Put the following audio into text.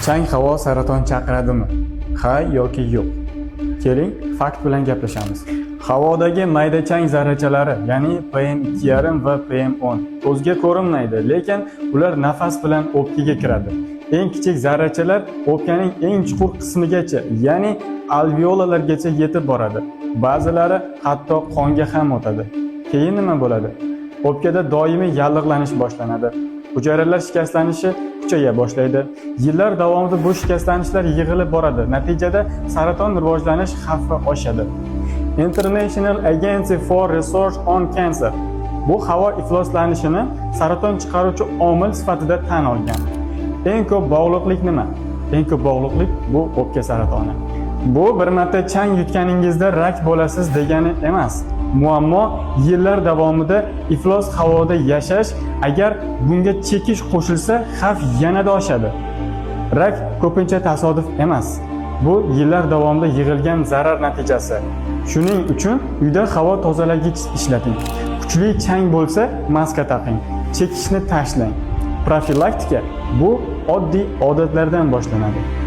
Chang havo saraton chaqiradimi? Ha yoki yo'q? Keling, fakt bilan gaplashamiz. Havodagi mayda chang zarrachalari, ya'ni PM2,5 va PM10 ko'zga ko'rinmaydi, lekin ular nafas bilan o'pkaga kiradi. Eng kichik zarrachalar o'pkaning eng chuqur qismigacha, ya'ni alveolalargacha yetib boradi. Ba'zilari hatto qonga ham o'tadi. Keyin nima bo'ladi? O'pkada doimiy yallig'lanish boshlanadi. Hujayralar shikastlanishi kuchaya boshlaydi. Yillar davomida bu shikastlanishlar yig'ilib boradi. Natijada saraton rivojlanish xavfi oshadi. International Agency for Research on Cancer bu havo ifloslanishini saraton chiqaruvchi omil sifatida tan olgan. Eng ko'p bog'liqlik nima? Eng ko'p bog'liqlik bu o'pka saratoni. Bu bir marta chang yutganingizda rak bo'lasiz degani emas. Muammo yillar davomida iflos havoda yashash, agar bunga chekish qo'shilsa, xavf yanada oshadi. Rak ko'pincha tasodif emas. Bu yillar davomida yig'ilgan zarar natijasi. Shuning uchun uyda havo tozalagich ishlating. Kuchli chang bo'lsa, maska taqing. Chekishni tashlang. Profilaktika bu oddiy odatlardan boshlanadi.